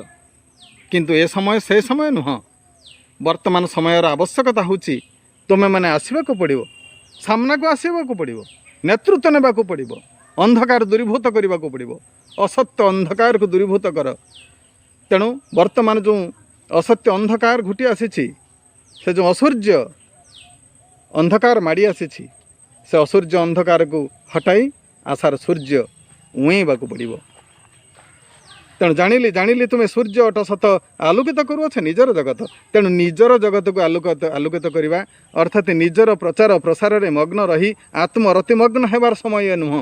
କିନ୍ତୁ ଏ ସମୟ ସେ ସମୟ ନୁହଁ। ବର୍ତ୍ତମାନ ସମୟର ଆବଶ୍ୟକତା ହେଉଛି ତୁମେମାନେ ଆସିବାକୁ ପଡ଼ିବ, ସାମ୍ନାକୁ ଆସିବାକୁ ପଡ଼ିବ, ନେତୃତ୍ୱ ନେବାକୁ ପଡ଼ିବ, ଅନ୍ଧକାର ଦୂରୀଭୂତ କରିବାକୁ ପଡ଼ିବ, ଅସତ୍ୟ ଅନ୍ଧକାରକୁ ଦୂରୀଭୂତ କର। ତେଣୁ ବର୍ତ୍ତମାନ ଯେଉଁ ଅସତ୍ୟ ଅନ୍ଧକାର ଘୁଟି ଆସିଛି, ସେ ଯେଉଁ ଅସୂର୍ଯ୍ୟ ଅନ୍ଧକାର ମାଡ଼ି ଆସିଛି, ସେ ଅସୂର୍ଯ୍ୟ ଅନ୍ଧକାରକୁ ହଟାଇ ଆଶାର ସୂର୍ଯ୍ୟ ଉଇଁବାକୁ ପଡ଼ିବ। ତେଣୁ ଜାଣିଲି ଜାଣିଲି ତୁମେ ସୂର୍ଯ୍ୟ ଅଟ ସତ, ଆଲୋକିତ କରୁଅଛ ନିଜର ଜଗତ। ତେଣୁ ନିଜର ଜଗତକୁ ଆଲୋକିତ କରିବା, ଅର୍ଥାତ୍ ନିଜର ପ୍ରଚାର ପ୍ରସାରରେ ମଗ୍ନ ରହି ଆତ୍ମରତିମଗ୍ନ ହେବାର ସମୟ ନୁହଁ।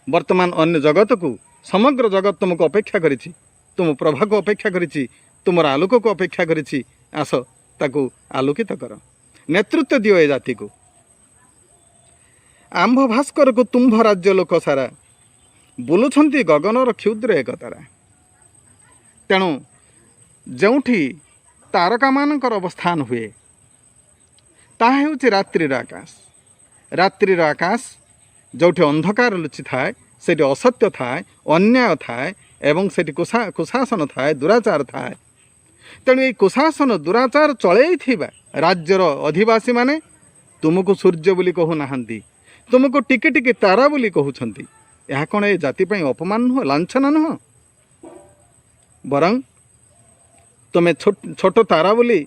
ବର୍ତ୍ତମାନ ଅନ୍ୟ ଜଗତକୁ, ସମଗ୍ର ଜଗତ ତୁମକୁ ଅପେକ୍ଷା କରିଛି, ତୁମ ପ୍ରଭାକୁ ଅପେକ୍ଷା କରିଛି, ତୁମର ଆଲୋକକୁ ଅପେକ୍ଷା କରିଛି। ଆସ ତାକୁ ଆଲୋକିତ କର, ନେତୃତ୍ୱ ଦିଅ ଏ ଜାତିକୁ। ଆମ୍ଭ ଭାସ୍କରକୁ ତୁମ୍ଭ ରାଜ୍ୟ ଲୋକ ସାରା, ବୁଲୁଛନ୍ତି ଗଗନର କ୍ଷୁଦ୍ର ଏକ ତାରା। ତେଣୁ ଯେଉଁଠି ତାରକାମାନଙ୍କର ଅବସ୍ଥାନ ହୁଏ, ତାହା ହେଉଛି ରାତ୍ରିର ଆକାଶ। ରାତ୍ରିର ଆକାଶ ଯେଉଁଠି ଅନ୍ଧକାର ଲୁଚିଥାଏ, ସେଇଠି ଅସତ୍ୟ ଥାଏ, ଅନ୍ୟାୟ ଥାଏ ଏବଂ ସେଠି କୁଶାସନ ଥାଏ, ଦୁରାଚାର ଥାଏ। ତେଣୁ ଏଇ କୁଶାସନ ଦୁରାଚାର ଚଳେଇଥିବା ରାଜ୍ୟର ଅଧିବାସୀମାନେ ତୁମକୁ ସୂର୍ଯ୍ୟ ବୋଲି କହୁନାହାନ୍ତି, ତୁମକୁ ଟିକେ ଟିକେ ତାରା ବୋଲି କହୁଛନ୍ତି। ଏହା କ'ଣ ଏ ଜାତି ପାଇଁ ଅପମାନ ନୁହଁ, ଲାଞ୍ଛନା ନୁହଁ? ବରଂ ତୁମେ ଛୋଟ ତାରା ବୋଲି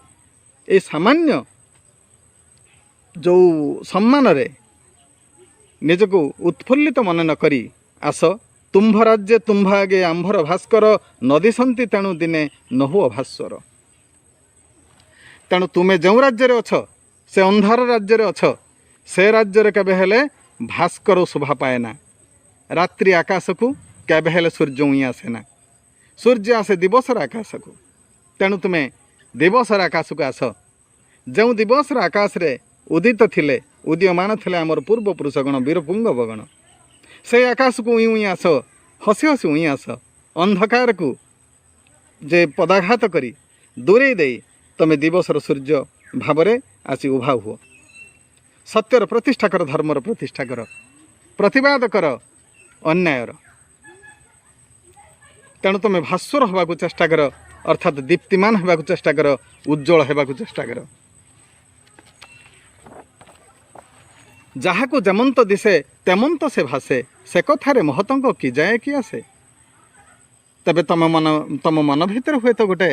ଏଇ ସାମାନ୍ୟ ଯେଉଁ ସମ୍ମାନରେ ନିଜକୁ ଉତ୍ଫୁଲ୍ଲିତ ମନେ ନ କରି ଆସ। ତୁମ୍ଭ ରାଜ୍ୟେ ତୁମ୍ଭ ଆଗେ ଆମ୍ଭର ଭାସ୍କର, ନଦିଶନ୍ତି ତେଣୁ ଦିନେ ନହୁ ଅଭାସ୍ୱର। ତେଣୁ ତୁମେ ଯେଉଁ ରାଜ୍ୟରେ ଅଛ, ସେ ଅନ୍ଧାର ରାଜ୍ୟରେ ଅଛ, ସେ ରାଜ୍ୟରେ କେବେ ହେଲେ ଭାସ୍କର ଶୋଭା ପାଏ ନା। ରାତ୍ରି ଆକାଶକୁ କେବେ ହେଲେ ସୂର୍ଯ୍ୟ ଉଇଁ ଆସେ ନା, ସୂର୍ଯ୍ୟ ଆସେ ଦିବସର ଆକାଶକୁ। ତେଣୁ ତୁମେ ଦିବସର ଆକାଶକୁ ଆସ, ଯେଉଁ ଦିବସର ଆକାଶରେ ଉଦିତ ଥିଲେ, ଉଦୀୟମାନ ଥିଲେ ଆମର ପୂର୍ବପୁରୁଷଗଣ, ବୀରପୁଙ୍ଗବଗଣ, ସେଇ ଆକାଶକୁ ଉଇଁ ଉଇଁ ଆସ, ହସି ହସି ଉଇଁ ଆସ। ଅନ୍ଧକାରକୁ ଯେ ପଦାଘାତ କରି ଦୂରେଇ ଦେଇ ତୁମେ ଦିବସର ସୂର୍ଯ୍ୟ ଭାବରେ ଆସି ଉଭା ହୁଅ। ସତ୍ୟର ପ୍ରତିଷ୍ଠା କର, ଧର୍ମର ପ୍ରତିଷ୍ଠା କର, ପ୍ରତିବାଦ କର ଅନ୍ୟାୟର। ତେଣୁ ତୁମେ ଭାସ୍ୱର ହେବାକୁ ଚେଷ୍ଟା କର, ଅର୍ଥାତ୍ ଦୀପ୍ତିମାନ ହେବାକୁ ଚେଷ୍ଟା କର, ଉଜ୍ଜଳ ହେବାକୁ ଚେଷ୍ଟା କର। ଯାହାକୁ ଯେମନ୍ତ ଦିଶେ ତେମନ୍ତ ସେ ଭାସେ, ସେ କଥାରେ ମହତଙ୍କ କି ଯାଏ କି ଆସେ। ତେବେ ତମ ମନ ଭିତରେ ହୁଏତ ଗୋଟେ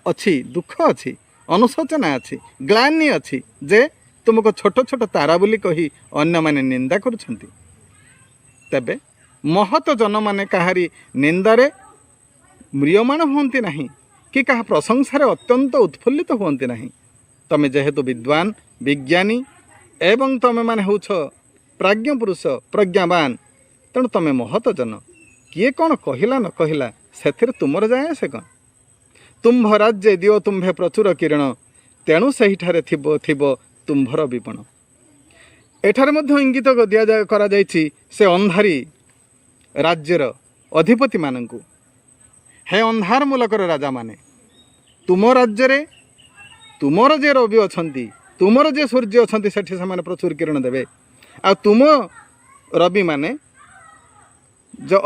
ଅଛି, ଦୁଃଖ ଅଛି, ଅନୁଶୋଚନା ଅଛି, ଗ୍ଲାନି ଅଛି ଯେ ତୁମକୁ ଛୋଟ ଛୋଟ ତାରା ବୋଲି କହି ଅନ୍ୟମାନେ ନିନ୍ଦା କରୁଛନ୍ତି। ତେବେ ମହତ ଜନମାନେ କାହାରି ନିନ୍ଦାରେ ମ୍ରିୟମାଣ ହୁଅନ୍ତି ନାହିଁ କି କାହା ପ୍ରଶଂସାରେ ଅତ୍ୟନ୍ତ ଉତ୍ଫୁଲ୍ଲିତ ହୁଅନ୍ତି ନାହିଁ। ତମେ ଯେହେତୁ ବିଦ୍ୱାନ, ବିଜ୍ଞାନୀ ଏବଂ ତମେମାନେ ହେଉଛ ପ୍ରାଜ୍ଞ ପୁରୁଷ, ପ୍ରଜ୍ଞାବାନ, ତେଣୁ ତମେ ମହତ ଜନ। କିଏ କ'ଣ କହିଲା ନ କହିଲା ସେଥିରେ ତୁମର ଯାଏ ଆସେ କ'ଣ? ତୁମ୍ଭ ରାଜ୍ୟେ ଦିଅ ତୁମ୍ଭେ ପ୍ରଚୁର କିରଣ, ତେଣୁ ସେହିଠାରେ ଥିବ ଥିବ ତୁମ୍ଭର ବିପଣ। ଏଠାରେ ମଧ୍ୟ ଇଙ୍ଗିତ କରାଯାଇଛି ସେ ଅନ୍ଧାରୀ ରାଜ୍ୟର ଅଧିପତିମାନଙ୍କୁ, ହେ ଅନ୍ଧାର ମୂଲକର ରାଜାମାନେ, ତୁମ ରାଜ୍ୟରେ ତୁମର ଯେ ରବି ଅଛନ୍ତି, ତୁମର ଯେ ସୂର୍ଯ୍ୟ ଅଛନ୍ତି, ସେଠି ସେମାନେ ପ୍ରଚୁର କିରଣ ଦେବେ। ଆଉ ତୁମ ରବିମାନେ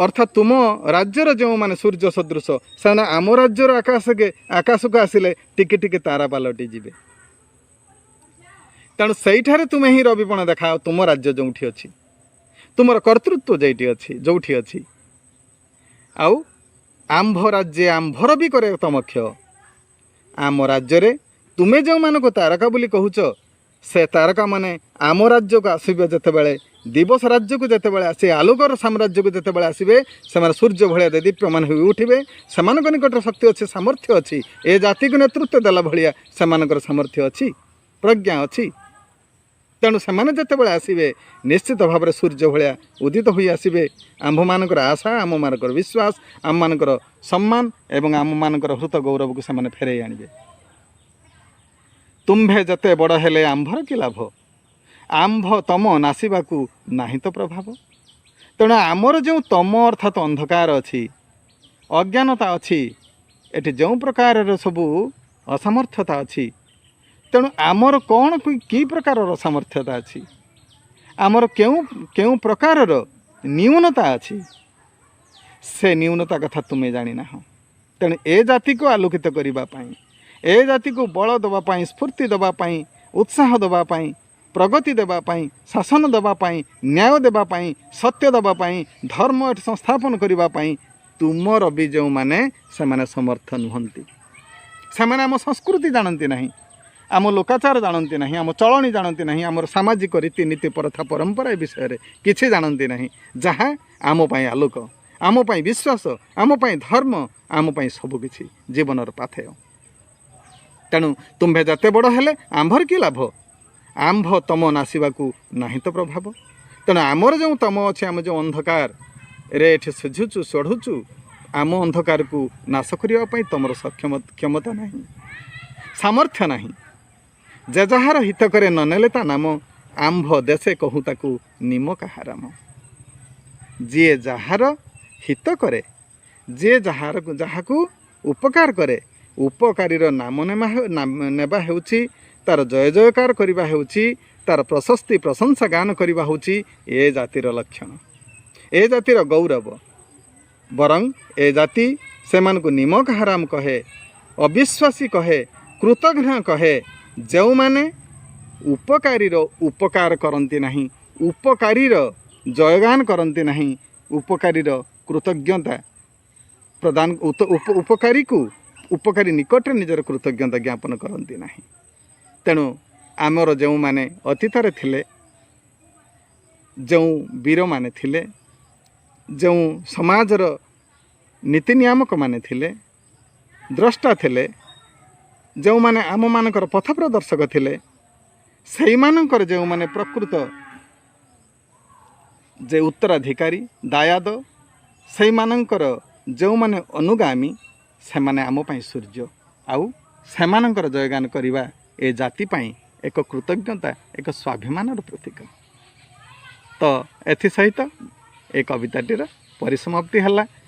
ଅର୍ଥାତ୍ ତୁମ ରାଜ୍ୟର ଯେଉଁମାନେ ସୂର୍ଯ୍ୟ ସଦୃଶ, ସେମାନେ ଆମ ରାଜ୍ୟର ଆକାଶକୁ ଆସିଲେ ଟିକେ ଟିକେ ତାରା ପାଲଟି ଯିବେ। ତେଣୁ ସେଇଠାରେ ତୁମେ ହିଁ ରବିପଣ ଦେଖାଅ, ତୁମ ରାଜ୍ୟ ଯେଉଁଠି ଅଛି, ତୁମର କର୍ତ୍ତୃତ୍ୱ ଯେଉଁଠି ଅଛି। ଆଉ ଆମ୍ଭ ରାଜ୍ୟେ ଆମ୍ଭର ବି କରେ ତମ କ୍ଷୟ। ଆମ ରାଜ୍ୟରେ ତୁମେ ଯେଉଁମାନଙ୍କୁ ତାରକା ବୋଲି କହୁଛ, ସେ ତାରକାମାନେ ଆମ ରାଜ୍ୟକୁ ଆସିବେ ଯେତେବେଳେ, ଦିବସ ରାଜ୍ୟକୁ ଯେତେବେଳେ ଆସିବେ, ଆଲୋକର ସାମ୍ରାଜ୍ୟକୁ ଯେତେବେଳେ ଆସିବେ, ସେମାନେ ସୂର୍ଯ୍ୟ ଭଳିଆ ଦେଦୀପ୍ୟମାନ ହୋଇ ଉଠିବେ। ସେମାନଙ୍କ ନିକଟରେ ଶକ୍ତି ଅଛି, ସାମର୍ଥ୍ୟ ଅଛି, ଏ ଜାତିକୁ ନେତୃତ୍ୱ ଦେଲା ଭଳିଆ ସେମାନଙ୍କର ସାମର୍ଥ୍ୟ ଅଛି, ପ୍ରଜ୍ଞା ଅଛି। ତେଣୁ ସେମାନେ ଯେତେବେଳେ ଆସିବେ, ନିଶ୍ଚିତ ଭାବରେ ସୂର୍ଯ୍ୟ ଭଳିଆ ଉଦିତ ହୋଇ ଆସିବେ। ଆମ୍ଭମାନଙ୍କର ଆଶା, ଆମମାନଙ୍କର ବିଶ୍ୱାସ, ଆମମାନଙ୍କର ସମ୍ମାନ ଏବଂ ଆମମାନଙ୍କର ହୃତ ଗୌରବକୁ ସେମାନେ ଫେରାଇ ଆଣିବେ। ତୁମ୍ଭେ ଯେତେ ବଡ଼ ହେଲେ ଆମ୍ଭର କି ଲାଭ, ଆମ୍ଭ ତମ ନାଶିବାକୁ ନାହିଁ ତ ପ୍ରଭାବ। ତେଣୁ ଆମର ଯେଉଁ ତମ ଅର୍ଥାତ୍ ଅନ୍ଧକାର ଅଛି, ଅଜ୍ଞାନତା ଅଛି, ଏଠି ଯେଉଁ ପ୍ରକାରର ସବୁ ଅସାମର୍ଥ୍ୟତା ଅଛି, ତେଣୁ ଆମର କ'ଣ କି ପ୍ରକାରର ଅସାମର୍ଥ୍ୟତା ଅଛି, ଆମର କେଉଁ କେଉଁ ପ୍ରକାରର ନ୍ୟୁନତା ଅଛି, ସେ ନ୍ୟୁନତା କଥା ତୁମେ ଜାଣିନାହ। ତେଣୁ ଏ ଜାତିକୁ ଆଲୋକିତ କରିବା ପାଇଁ, ଏ ଜାତିକୁ ବଳ ଦେବା ପାଇଁ, ସ୍ଫୂର୍ତ୍ତି ଦେବା ପାଇଁ, ଉତ୍ସାହ ଦେବା ପାଇଁ, ପ୍ରଗତି ଦେବା ପାଇଁ, ଶାସନ ଦେବା ପାଇଁ, ନ୍ୟାୟ ଦେବା ପାଇଁ, ସତ୍ୟ ଦେବା ପାଇଁ, ଧର୍ମ ଏଠି ସଂସ୍ଥାପନ କରିବା ପାଇଁ ତୁମର ବି ଯେଉଁମାନେ, ସେମାନେ ସମର୍ଥ ନୁହନ୍ତି। ସେମାନେ ଆମ ସଂସ୍କୃତି ଜାଣନ୍ତି ନାହିଁ, ଆମ ଲୋକାଚାର ଜାଣନ୍ତି ନାହିଁ, ଆମ ଚଳଣି ଜାଣନ୍ତି ନାହିଁ, ଆମର ସାମାଜିକ ରୀତିନୀତି ପ୍ରଥା ପରମ୍ପରା ଏ ବିଷୟରେ କିଛି ଜାଣନ୍ତି ନାହିଁ, ଯାହା ଆମ ପାଇଁ ଆଲୋକ, ଆମ ପାଇଁ ବିଶ୍ୱାସ, ଆମ ପାଇଁ ଧର୍ମ, ଆମ ପାଇଁ ସବୁକିଛି ଜୀବନର ପାଥେୟ। ତେଣୁ ତୁମ୍ଭେ ଯେତେ ବଡ଼ ହେଲେ ଆମ୍ଭର କି ଲାଭ, ଆମ୍ଭ ତମ ନାଶିବାକୁ ନାହିଁ ତ ପ୍ରଭାବ। ତେଣୁ ଆମର ଯେଉଁ ତମ ଅଛି, ଆମେ ଯେଉଁ ଅନ୍ଧକାରରେ ଏଠି ସୁଝୁଛୁ, ସଢ଼ୁଛୁ, ଆମ ଅନ୍ଧକାରକୁ ନାଶ କରିବା ପାଇଁ ତୁମର ସକ୍ଷମ କ୍ଷମତା ନାହିଁ, ସାମର୍ଥ୍ୟ ନାହିଁ। ଯେ ଯାହାର ହିତ କରେ ନ ନେଲେ ତା ନାମ, ଆମ୍ଭ ଦେଶେ କହୁ ତାକୁ ନିମକ ହାରାମ। ଯିଏ ଯାହାର ହିତ କରେ, ଯିଏ ଯାହାକୁ ଉପକାର କରେ, ଉପକାରୀର ନାମ ନେବା ହେଉଛି ତାର ଜୟ ଜୟକାର କରିବା ହେଉଛି ତାର ପ୍ରଶସ୍ତି ପ୍ରଶଂସା ଗାନ କରିବା ହେଉଛି ଏ ଜାତିର ଲକ୍ଷଣ, ଏ ଜାତିର ଗୌରବ। ବରଂ ଏ ଜାତି ସେମାନଙ୍କୁ ନିମକ ହାରାମ କହେ, ଅବିଶ୍ୱାସୀ କହେ, କୃତଘ୍ନ କହେ, ଯେଉଁମାନେ ଉପକାରୀର ଉପକାର କରନ୍ତି ନାହିଁ, ଉପକାରୀର ଜୟଗାନ କରନ୍ତି ନାହିଁ, ଉପକାରୀର କୃତଜ୍ଞତା ପ୍ରଦାନ, ଉପକାରୀକୁ ଉପକାରୀ ନିକଟରେ ନିଜର କୃତଜ୍ଞତା ଜ୍ଞାପନ କରନ୍ତି ନାହିଁ। ତେଣୁ ଆମର ଯେଉଁମାନେ ଅତୀତରେ ଥିଲେ, ଯେଉଁ ବୀରମାନେ ଥିଲେ, ଯେଉଁ ସମାଜର ନୀତି ନିୟାମକମାନେ ଥିଲେ, ଦ୍ରଷ୍ଟା ଥିଲେ, ଯେଉଁମାନେ ଆମମାନଙ୍କର ପଥ ପ୍ରଦର୍ଶକ ଥିଲେ, ସେଇମାନଙ୍କର ଯେଉଁମାନେ ପ୍ରକୃତ ଯେ ଉତ୍ତରାଧିକାରୀ, ଦାୟାଦ, ସେଇମାନଙ୍କର ଯେଉଁମାନେ ଅନୁଗାମୀ, ସେମାନେ ଆମ ପାଇଁ ସୂର୍ଯ୍ୟ। ଆଉ ସେମାନଙ୍କର ଜୟଗାନ କରିବା ଏ ଜାତି ପାଇଁ ଏକ କୃତଜ୍ଞତା, ଏକ ସ୍ୱାଭିମାନର ପ୍ରତୀକ। ତ ଏଥିସହିତ ଏ କବିତାଟିର ପରିସମାପ୍ତି ହେଲା।